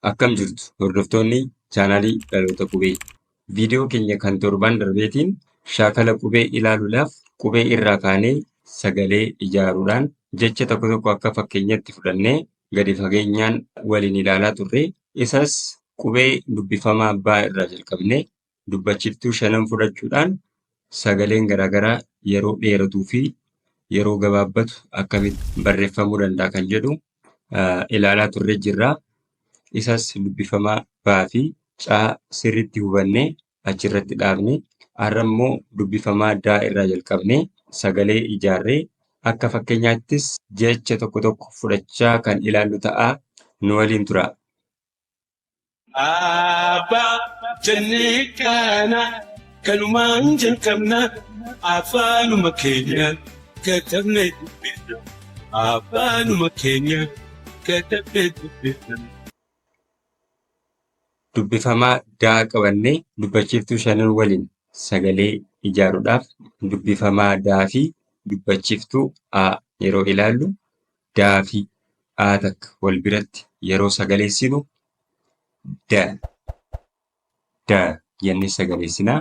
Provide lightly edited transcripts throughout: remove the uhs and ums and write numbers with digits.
Akkam jirtu hordoftoonni chaanaalii Dhaloota Qubee. Viidiyoo keenya kan torban darbeetiin shaakala qubee ilaaluudhaaf qubee irraa kaanee sagalee ijaaruudhaan jecha tokko tokko akka fakkeenyatti fudhannee gadi fageenyaan waliin ilaalaa turre. Isas qubee dubbifamaa B irraa jalqabnee dubbachiftuu shanan fudhachuudhaan sagaleen garaagaraa yeroo dheeratuu fi yeroo gabaabbatu akkamitti barreeffamuu danda'a kan jedhu ilaalaa turre jirra. Isas dubbifamaa B fi C sirriitti hubannee achirratti dhaabne. Har'a immoo dubbifamaa D irraa jalqabnee sagalee ijaarree akka fakkeenyaattis jecha tokko tokko fudhachaa kan ilaallu ta'a. Nu waliin turaa. Abbaa jennee kaana kanumaan jalqabna afaanuma keenyaan katabnee dubbifna afaanuma keenyaan katabnee dubbifna. Dubbifamaa daa qabannee dubbachiiftuu shanan waliin sagalee ijaaruudhaaf dubbifamaa daa fi dubbachiiftuu a yeroo ilaallu daa fi a takka wal biratti yeroo sagaleessinu da da jennee sagaleessina.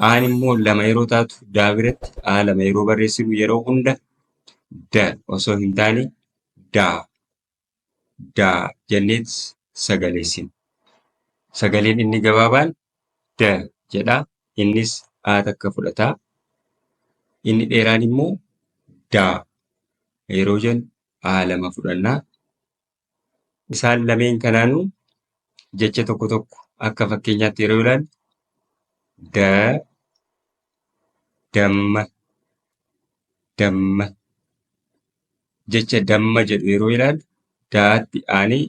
Aan immoo lama yeroo taatu daa biratti a lama yeroo barreessinu yeroo hunda da osoo hin taane daa daa jenneet sagaleessina. Sagaleen inni gabaabaan da jedha. Innis a takka fudhata. Inni dheeraan immoo daa yeroo jennu a lama fudhanna. Isaan lameen kanaanuu jecha tokko tokko akka fakkeenyaatti yeroo ilaallu da, damma, damma. Jecha damma jedhu yeroo ilaallu daatti aanee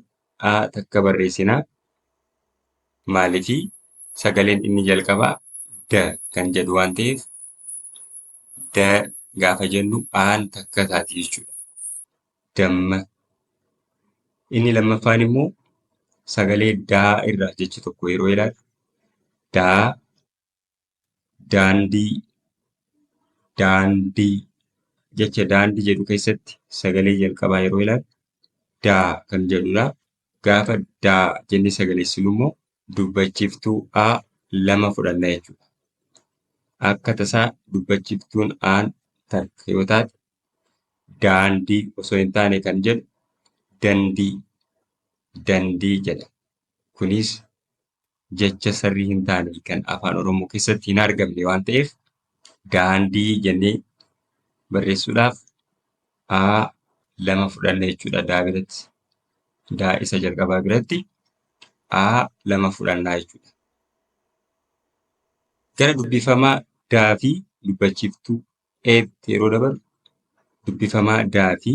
a takka barreessina. Maaliifii sagaleen inni jalqabaa da kan jedhu waan ta'eef da gaafa jennu aan takka taati jechuudha. Damma. Inni lammaffaan immoo sagalee daa irraa jecha tokko yeroo ilaallu daa, daandii, daandii. Jecha daandii jedhu keessatti sagalee jalqabaa yeroo ilaallu daa kan jedhudha. Gaafa daa jennee sagaleessinu immoo dubbachiiftuu a lama fudhanna jechuudha. Akka tasaa dubbachiiftuun aan takka yoo taate daandii osoo hin taane kan jedhu dandii, dandii jedha. Kunis jecha sirrii hin taane kan afaan Oromoo keessatti hin argamne waan ta'eef daandii jennee barreessuudhaaf A lama fudhanna jechuudha daa biratti. Daa isa jalqabaa biratti A lama fudhannaa jechuudha. Gara dubbifamaa daa fi dubbachiiftuu eetti yeroo dabarru dubbifamaa daa fi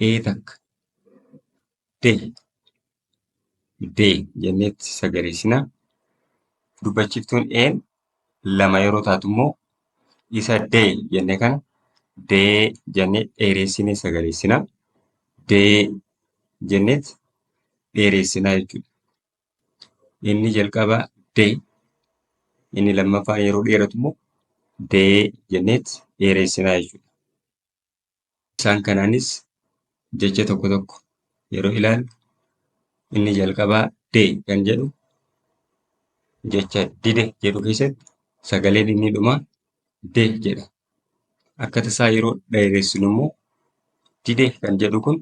ee takka de de jenneetti sagaleessina. Dubbachiiftuun een lama yeroo taatu immoo isa de jenne kana dee jennee dheeressinee sagaleessina. Dee jenneet dheeressinaa jechuudha. Inni jalqabaa de, inni lammaffaan yeroo dheeratu immoo dee jenneet dheeressinaa jechuudha. Isaan kanaanis jecha tokko tokko yeroo ilaallu inni jalqabaa de kan jedhu jecha dide jedhu keessatti sagaleen inni dhumaa de jedha. Akka tasaa yeroo dheeressinu immoo dide kan jedhu kun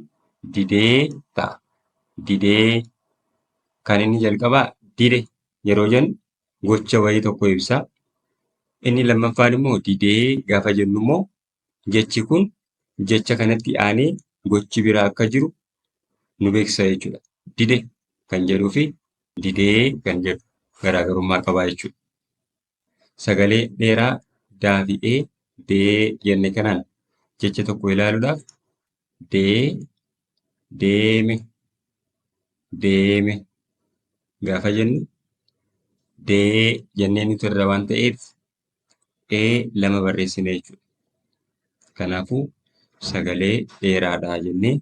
didee ta'a. Didee kan inni jalqabaa dide yeroo jennu gocha wayii tokko ibsa. Inni lammaffaan immoo didee gaafa jennu immoo jechi kun jecha kanatti aanee gochi biraa akka jiru nu beeksisa jechuudha. Dide kan jedhuu fi didee kan jedhu garaagarummaa qaba jechuudha. Sagalee dheeraa daa fi ee dee jenne kanaan jecha tokko ilaaluudhaaf dee, deeme, deeme gaafa jennu dee jennee nuti irra waan ta'eef ee lama barreessine jechuudha. Kanaafuu sagalee dheeraadha jennee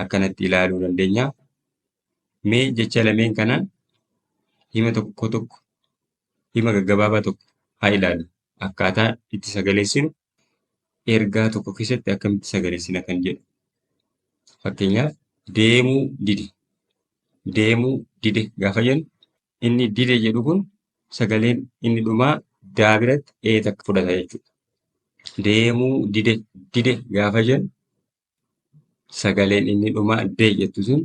akkanatti ilaaluu dandeenya. Mee jecha lameen kanaan hima tokko tokko hima gaggabaabaa tokko haa ilaallu. Akkaataa itti sagaleessinu ergaa tokko keessatti akkamitti sagaleessina kan jedhu. Fakkeenyaaf Deemuu dide. Deemuu dide gaafa jennu inni dide jedhu kun sagaleen inni dhumaa daa biratti ee takka fudhata jechuudha. Deemuu dide dide gaafa jennu sagaleen inni dhumaa de jettu sun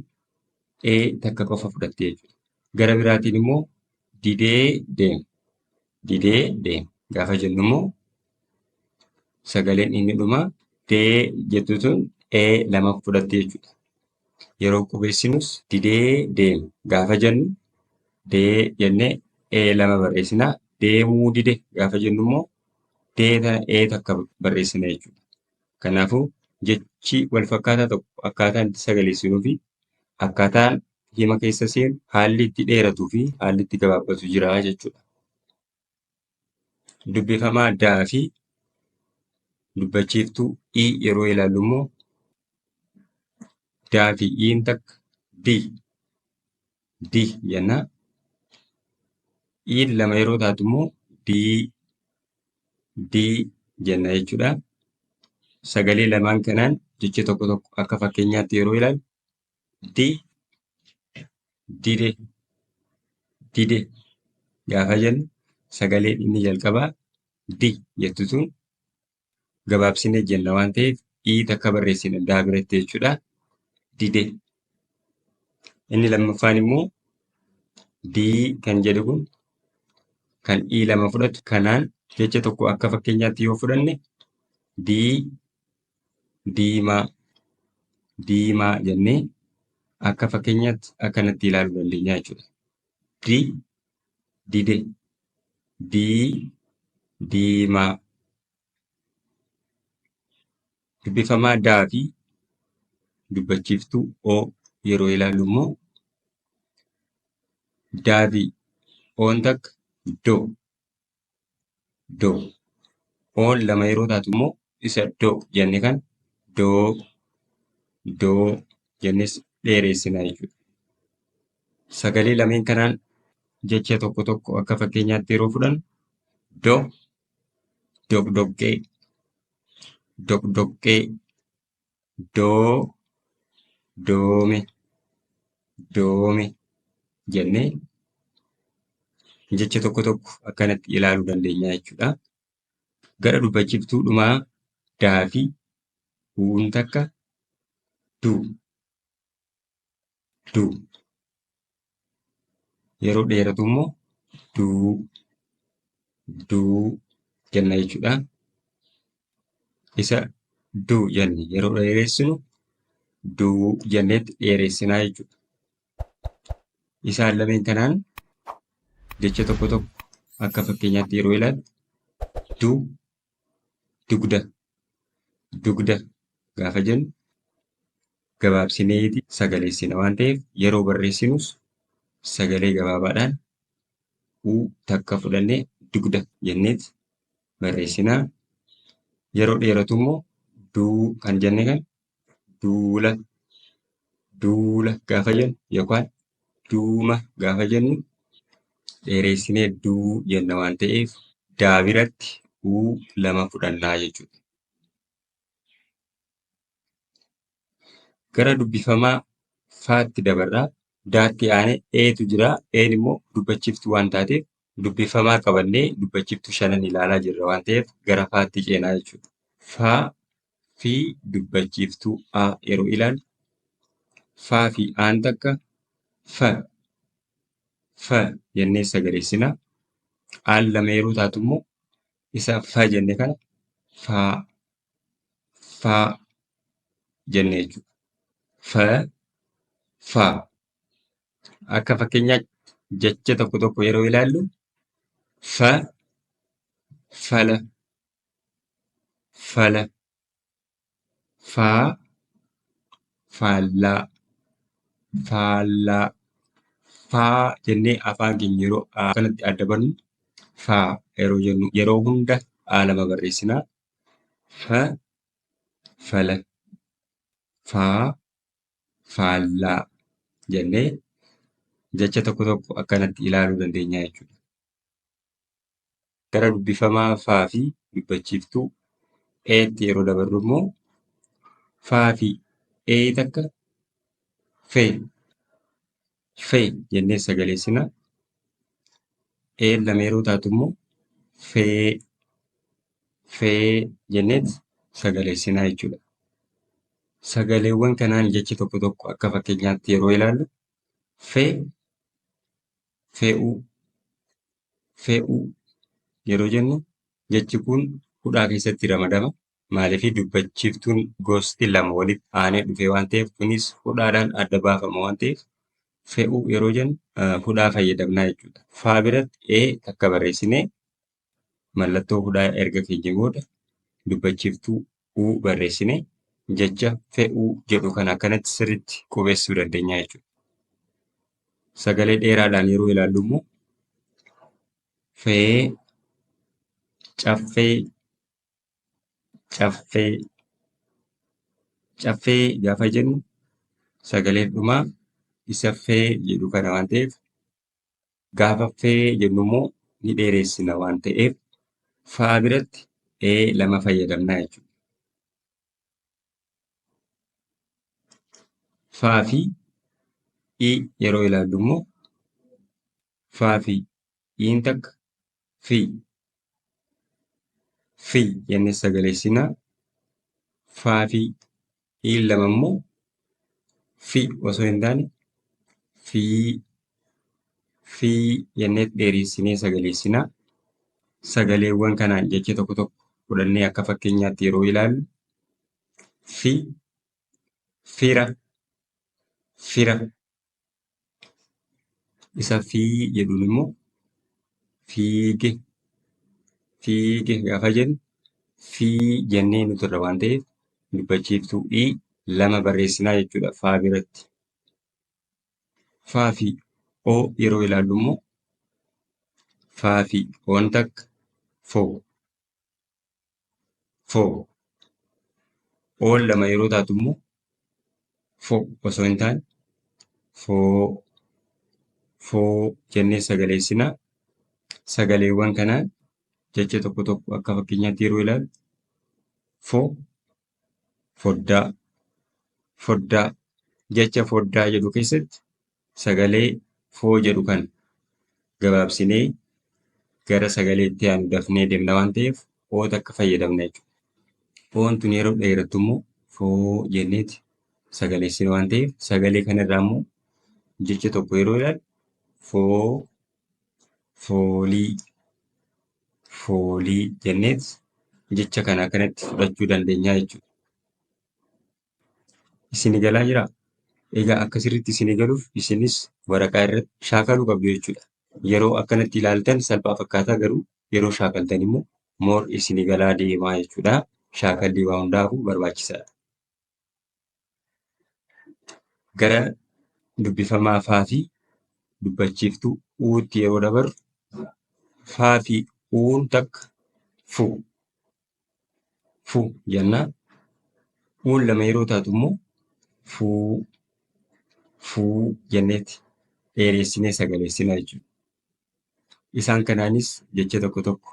ee takka qofa fudhatti jechuudha. Gara biraatiin immoo didee deema. Didee deema gaafa jennu immoo sagaleen inni dhumaa dee jettu sun ee lama fudhatti jechuudha. Yeroo qubeessinus didee deema gaafa jennu dee jennee ee lama barreessinaa. Deemuu dide gaafa jennu immoo dee tana ee takka barreessina jechuudha. Kanaafuu jechi wal fakkaataa tokko akkaataan itti sagaleessinuu fi akkaataan hima keessa seenu haalli itti dheeratuu fi haalli itti gabaabbatu jira jechuudha. Dubbifamaa daa fi dubbachiiftuu i yeroo ilaallu immoo daa fi iin takka di di jenna. Iin lama yeroo taatu immoo dii dii jenna jechuudha. Sagalee lamaan kanaan jecha tokko tokko akka fakkeenyaatti yeroo ilaallu di dide dide gaafa jennu sagaleen inni jalqabaa di jettu sun gabaabsinee jenna waan ta'eef ii takka barreessina daa biratti jechuudha. Dide. Inni lammaffaan immoo dii kan jedhu kun kan ii lama fudhatu kanaan jecha tokko akka fakkeenyaatti yoo fudhanne dii diimaa diimaa jennee akka fakkeenyaatti akkanatti ilaaluu dandeenya jechuudha. Di dide dii diimaa. Dubbifamaa daa fi dubbachiiftuu oo yeroo ilaallu immoo daa fi oon takka do do. Oon lama yeroo taatu immoo isa do jenne kana doo doo jennees dheeressina jechuudha. Sagalee lameen kanaan jecha tokko tokko akka fakkeenyaatti yeroo fudhannu do doqdoqqee doqdoqqee doo doome doome jennee jecha tokko tokko akkanatti ilaaluu dandeenya jechuudha. Gara dubbachiiftuu dhumaa daa fi uun takka du du. Yeroo dheeratu immoo duu duu jenna jechuudha. Isa duu jenne yeroo dheeressinu duu jenneetti dheeressinaa jechuudha. Isaan lameen kanaan jecha tokko tokko akka fakkeenyaatti yeroo ilaallu du dugda dugda gaafa jennu gabaabsineeti sagaleessina waan ta'eef yeroo barreessinus sagalee gabaabaadhaan u takka fudhannee dugda jenneeti barreessinaa. Yeroo dheeratu immoo duu kan jenne kan duula duula gaafa jennu yookaan duuma gaafa jennu dheeressinee duu jenna waan ta'eef daa biratti uu lama fudhannaa jechuudha. Gara dubbifamaa faatti dabarraa. Daatti aanee eetu jira. Een immoo dubbachiiftuu waan taateef dubbifamaa qabannee dubbachiiftuu shanan ilaalaa jirra waan ta'eef gara faatti ceenaa jechuudha. Faa fi dubbachiiftuu a yeroo ilaallu faa fi aan takka fa fa jennee sagaleessina. Aan lama yeroo taatu immoo isa fa jenne kana faa faa jenne jechuudha. Fa faa. Akka fakkeenyaatti jecha tokko tokko yeroo ilaallu fa fala fala faa faallaa faallaa faa jennee afaan keenya yeroo akkanatti adda bannu faa yeroo jennu yeroo hunda aa lama barreessinaa. Fa fala faa faallaa jennee jecha tokko tokko akkanatti ilaaluu dandeenya jechuudha. Gara dubbifamaa faa fi dubbachiiftuu eetti yeroo dabarru immoo faa fi ee takka Fe fe jennee sagaleessina. Een lama yeroo taatu immoo fee fee jenneet sagaleessinaa jechuudha. Sagaleewwan kanaan jechi tokko tokko akka fakkeenyaatti yeroo ilaallu fe, fe'uu, fe'uu yeroo jennu jechi kun hudhaa keessatti ramadama. Maaliif dubbachiiftuun gosti lama walitti aanee dhufe waan ta'eef kunis hudhaadhaan adda baafama waan ta'eef fe'uu yeroo jennu hudhaa fayyadamnaa jechuudha. Faa biratti ee takka barreessinee mallattoo hudhaa erga keenyee booda dubbachiiftuu uu barreessinee jecha fe'uu jedhu kana akkanatti sirriitti qubeessuu dandeenya jechuudha. Sagalee dheeraadhaan yeroo ilaallu immoo fee, caffee, caffee, caffee gaafa jennu sagaleen dhumaa isa fee jedhu kana waan ta'eef gaafa fee jennu immoo ni dheeressina waan ta'eef faa biratti ee lama fayyadamna jechuudha. Faa fi i yeroo ilaallu immoo faa fi iin takka fi fi jennee sagaleessina. Faa fi iin lama immoo fi osoo hin taane fii fii jennee dheeressinee sagaleessina. Sagaleewwan kanaan jecha tokko tokko fudhannee akka fakkeenyaatti yeroo ilaallu fi, fira, fira. Isa fii jedhuun immoo fiige, fiige gaafa jennu fii jennee nuti irra waan ta'eef dubbachiiftuu i lama barreessinaa jechuudha faa biratti. Faa fi o yeroo ilaallu immoo faa fi oon takka foo, foo. Oon lama yeroo taatu immoo fo osoo hin taane foo, foo jennee sagaleessinaa. Sagaleewwan kanaan jecha tokko tokko akka fakkeenyaatti yeroo ilaallu fo, foddaa, foddaa. Jecha foddaa jedhu keessatti sagalee foo jedhu kana gabaabsinee gara sagalee itti aanu dafnee deemna waan ta'eef oo takka fayyadamna jechuudha. Oon tun yeroo dheerattu immoo foo jenneeti sagaleessina waan ta'eef sagalee kanarraa immoo jecha tokko yeroo ilaallu foo, foolii, foolii jenneet jecha kana akkanatti fudhachuu dandeenya jechuudha. Isinii galaa jiraa? Egaa akka sirriitti isinii galuuf isinis waraqaa irratti shaakaluu qabdu jechuudha. Yeroo akkanatti ilaaltan salphaa fakkaata garuu yeroo shaakaltan immoo more isinii galaa deemaa jechuudha. Shaakalli waa hundaafuu barbaachisaadha. Gara dubbifamaa faa fi dubbachiiftuu uutti yeroo dabarru faa fi uun takka fu fu jenna. Uun lama yeroo taatu immoo fuu fuu jenneeti dheeressinee sagaleessina jechuudha. Isaan kanaanis jecha tokko tokko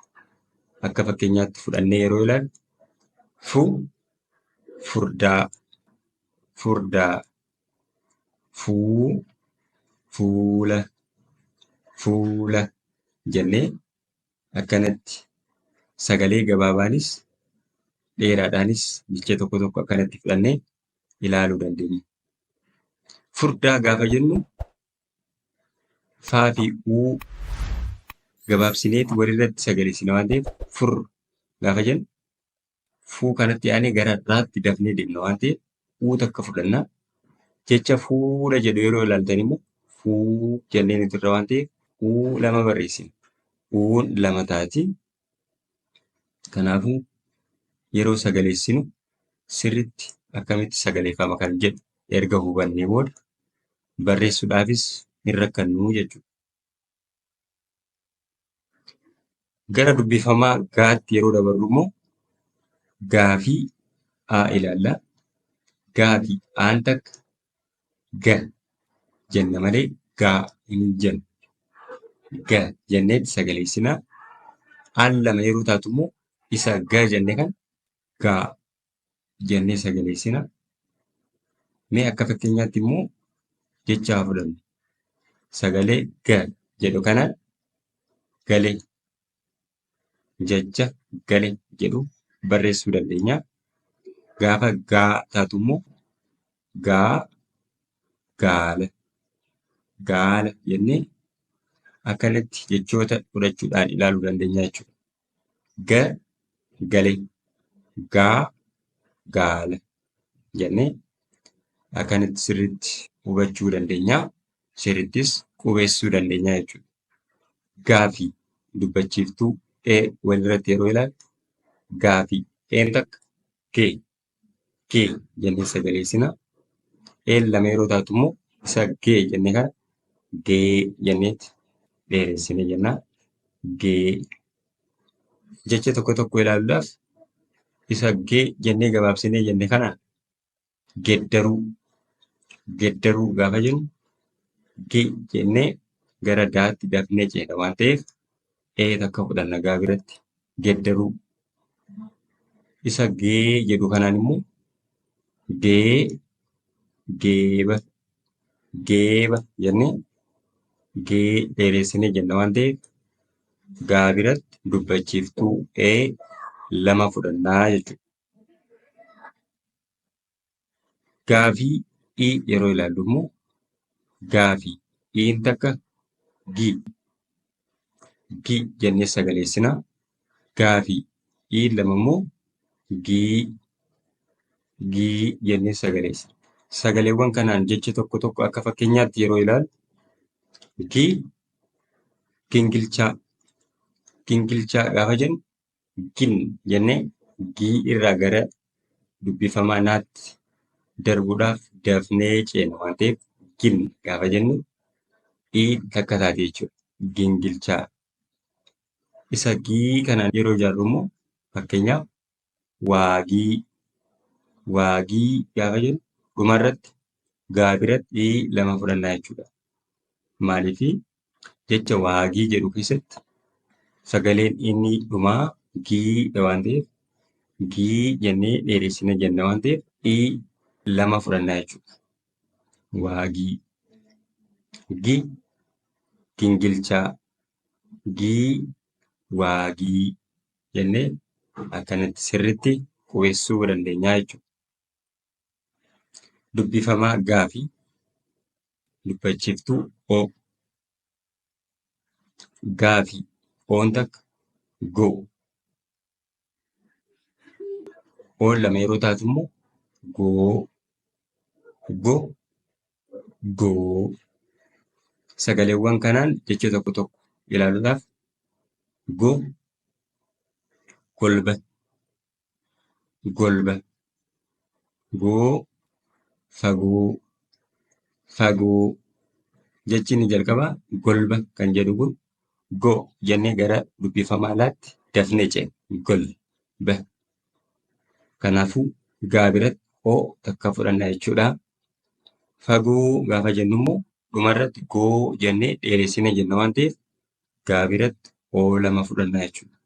akka fakkeenyaatti fudhannee yeroo ilaallu fu furdaa furdaa, fuu fuula fuula jennee akkanatti sagalee gabaabaanis dheeraadhaanis jecha tokko tokko akkanatti fudhannee ilaaluu dandeenya. Furdaa gaafa jennu faa fi uu gabaabsineeti walirratti sagaleessina waan ta'eef fur gaafa jennu fuu kanatti aanee gara raatti dafnee deemna waan ta'eef uu takka fudhanna. Jecha fuula jedhu yeroo ilaaltan immoo fuu jennee nuti irra waan ta'eef uu lama barreessina. Uun lama taati. Kanaafuu yeroo sagaleessinu sirriitti akkamitti sagaleeffama kan jedhu erga hubannee booda barreessuudhaafis hin rakkannuu jechuudha. Gara dubbifamaa gaatti yeroo dabarru immoo gaa fi aa ilaalla. Gaa fi aan takka ga jenna malee gaa hin jennu. Ga jenneeti sagaleessina. Aan lama yeroo taatu immoo isa ga jenne kana gaa jennee sagaleessina. Mee akka fakkeenyaatti immoo Jecha haa fudhannu. Sagalee G jedhu kanaan galee jecha gale jedhu barreessuu dandeenya. Gaafa gaa taatu immoo gaa gaala gaala jennee akkanatti jechoota fudhachuudhaan ilaaluu dandeenya jechuudha. G gale gaa gaala jennee akkanatti sirriitti hubachuu dandeenya. Sirriittis qubeessuu dandeenya jechuudha. Gaafii dubbachiiftuu e walirratti yeroo ilaallu gaafii een takka gee gee jennee sagaleessina. Een lama yeroo taatu immoo isa gee jenne kana gee jenneeti dheeressine jenna. Gee. Jecha tokko tokko ilaaluudhaaf isa gee jennee gabaabsinee jenne kanaan geddaruu geddaruu gaafa jennu ge jennee gara daatti dafnee ceena waan ta'eef ee takka fudhanna gaa biratti geddaruu. Isa gee jedhu kanaan immoo gee geeba geeba jennee gee dheeressinee jenna waan ta'eef gaa biratti dubbachiiftuu ee lama fudhannaa jechuudha. Gaafii i yeroo ilaallu immoo gaafii iin takka gi gi jennee sagaleessina. Gaafii iin lama immoo gii gii jennee sagaleessina. Sagaleewwan kanaan jecha tokko tokko akka fakkeenyaatti yeroo ilaallu gi gingilchaa gingilchaa gaafa jennu gin jennee gii irraa gara dubbifamaa naatti darbuudhaaf dafnee ceena waan ta'eef gin gaafa jennu ii takka taati jechuudha. Gingilchaa. Isa gii kanaan yeroo ijaarru immoo fakkeenyaaf waagii waagii gaafa jennu dhumarratti gaa biratti ii lama fudhannaa jechuudha. Maaliifii jecha waagii jedhu keessatti sagaleen inni dhumaa gii dha waan ta'eef gii jennee dheeressine jenna waan ta'eef ii lama fudhannaa jechuudha. Waagii. Gi gingilchaa. Gii waagii jennee akkanatti sirriitti qubeessuu dandeenya jechuudha. Dubbifamaa gaafii dubbachiiftuu o. Gaafii oon takka go. Oon lama yeroo taatu immoo goo go goo. Sagaleewwan kanaan jecha tokko tokko ilaaluudhaaf go golba golba goo fagoo fagoo. Jechi inni jalqabaa golba kan jedhu kun go jennee gara dubbifamaa laatti dafnee ceena. Golba. Kanaafuu gaa biratti o takka fudhanna jechuudha. Fagoo gaafa jennu immoo dhumarratti goo jennee dheeressine jenna waan ta'eef gaa biratti o lama fudhanna jechuudha.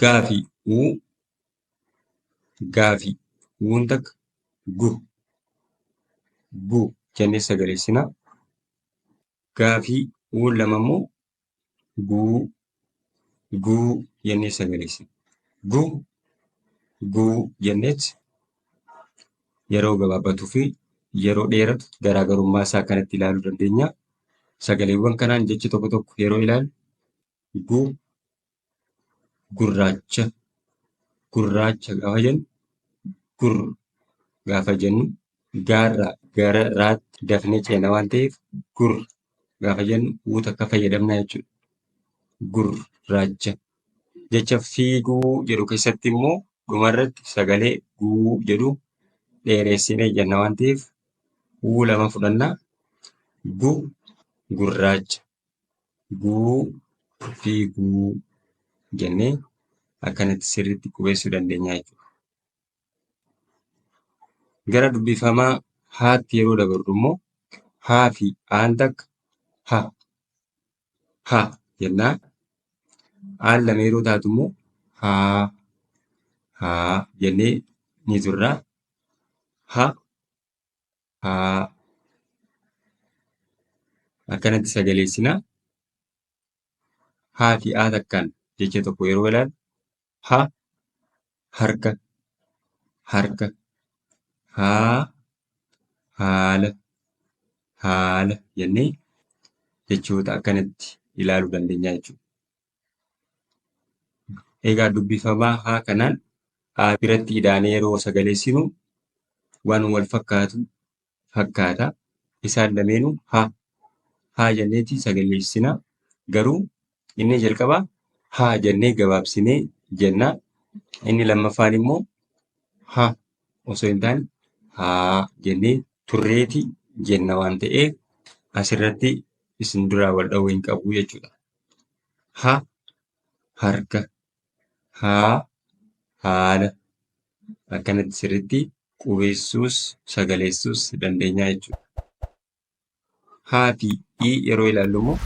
Gaafii uu gaafii uun takka gu gu jennee sagaleessina. Gaafii uun lama immoo guu guu jennee sagaleessina. Gu guu jenneet yeroo gabaabbatuu fi yeroo dheeratu garaagarummaa isaa akkanatti ilaaluu dandeenya. Sagaleewwan kanaan jecha tokko tokko yeroo ilaallu gu gurraacha gurraacha gaafa jennu gur gaafa jennu gaarraa gara raatti dafnee ceena waan ta'eef gur gaafa jennu uu takka fayyadamna jechuudha. Gurraacha. Jecha fiiguu jedhu keessatti immoo dhumarratti sagalee guu jedhu dheeressinee jenna waan ta'eef uu lama fudhannaa. Gu gurraacha. Guu fiiguu jennee akkanatti sirriitti qubeessuu dandeenya jechuudha. Gara dubbifamaa haatti yeroo dabarru immoo haa fi aan takka ha ha jennaa. Aan lama yeroo taatu immoo haa haa jennee ni turra. Ha Haa. Akkanatti sagaleessina. Haa fi aa takkaan jecha tokko yeroo ilaallu ha harka harka haa haala haala jennee jechoota akkanatti ilaaluu dandeenya jechuudha. Egaa dubbifamaa haa kanaan aa biratti idaanee yeroo sagaleessinu waan wal fakkaatu fakkaata. Isaan lameenuu ha haa jenneeti sagaleessina. Garuu inni jalqabaa haa jennee gabaabsinee jenna. Inni lammaffaan immoo ha osoo hin taane haa jennee turreeti jenna waan ta'eef asirratti isin duraa wal dha'uu hin qabu jechuudha. Ha harka haa haala akkanatti sirriitti qubeessuus sagaleessuus dandeenya jechuudha. Haa fi i yeroo ilaallu immoo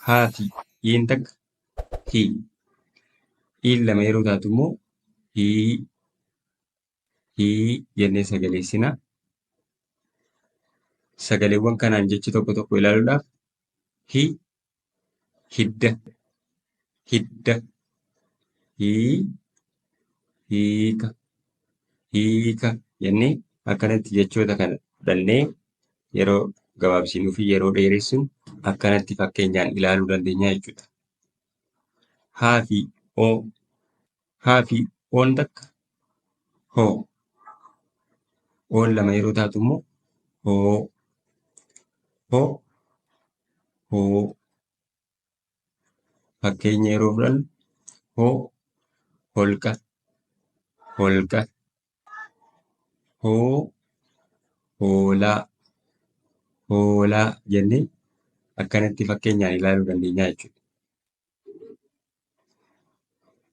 haa fi iin takka hi. Iin lama yeroo taatu immoo hii hii jennee sagaleessina. Sagaleewwan kanaan jecha tokko tokko ilaaluudhaaf hi hidda hidda hii hiika hiika jennee akkanatti jechoota kana fudhannee yeroo gabaabsinuu fi yeroo dheeressinu akkanatti fakkeenyaan ilaaluu dandeenya jechuudha. Haa fi oo Haa fi oon takka hoo. Oon lama yeroo taatu immoo hoo. Ho hoo. Fakkeenya yeroo fudhannu hoo holqa holqa. Hoo hoolaa hoolaa jennee akkanatti fakkeenyaan ilaaluu dandeenya jechuudha.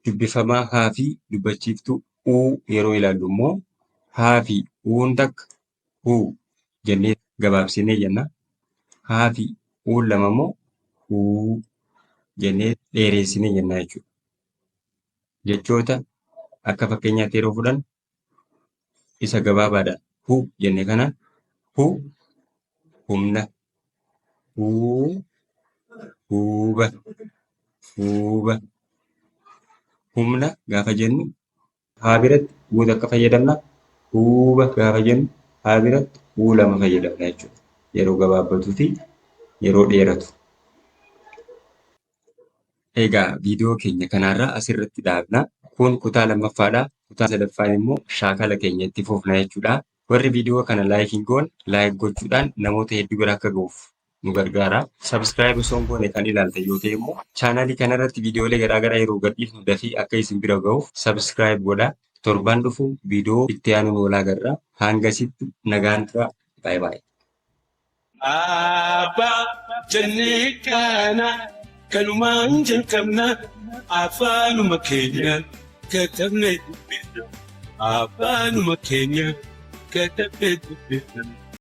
Dubbifamaa haa fi dubbachiiftuu uu yeroo ilaallu immoo haa fi uun takka huu jennee gabaabsinee jenna. Haa fi uun lama immoo huu jennee dheeressinee jenna jechuudha. Jechoota akka fakkeenyaatti yeroo fudhannu isa gabaabaadhaan hu jenne kanaan hu humna huu huuba huuba humna gaafa jennu haa biratti uu takka fayyadamna huuba gaafa jennu haa biratti uu lama fayyadamna jechuudha. Yeroo gabaabbatuu fi yeroo dheeratu. Egaa viidiyoo keenya kanarraa asirratti dhaabna. Kun kutaa lammaffaadha. Kutaa sadaffaan immoo shaakala keenya itti fufna jechuudha. Warri viidiyoo kana like hin goone like gochuudhaan namoota hedduu bira akka ga'uuf nu gargaara. Subscribe osoo hin goone kan ilaaltan yoo ta'e immoo chaanaalii kanarratti viidiyoolee garaagaraa yeroo gadhiifnu dafii akka isin bira ga'uuf subscribe godhaa. Torban dhufu viidiyoo itti aanuun wal agarra. Hangasitti nagaan tura. Bye bye. Abbaa jennee kaana kanumaan jalqabna afaanuma keenyaan katabnee dubbifna afaanuma keenyaan katabnee dubbifna.